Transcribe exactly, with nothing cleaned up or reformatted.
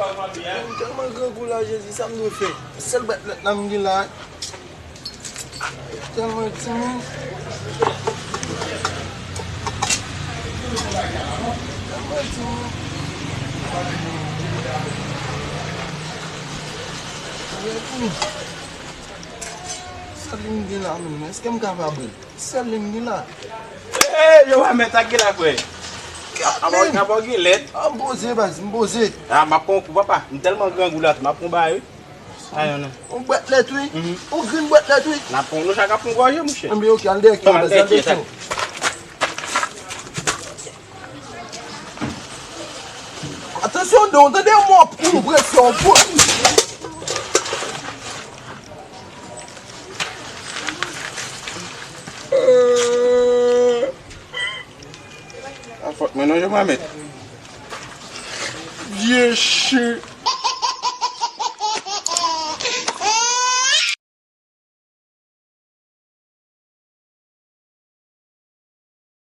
M tèlman grangou la, Jezi, sa m dwe fè? Sèl bwat lèt la m gen la. Tèlman timoun. Tèlman timoun. Sa li m gen la menm? Èske m kapab? Sèl li m gen la. Hey, yo pa mèt ak gen la, frè. Apa, apa gen lèt? Ah, m poze, baz, m poze. Ah, m ap pran yon kou, papa. M tèlman grangou la, m ap pran ba, wi. Ayon, non. Yon bwat lèt, wi. Mhm. Yon grenn bwat lèt, wi. N ap pran, nou chak ap pran gòje, monchè. Anben, ok, al dèyè kè, al dèyè kè. Atansyon, Don, tande yon mò pou presyon, pou. A fòt mwen non, yo mamèt. Vye chen.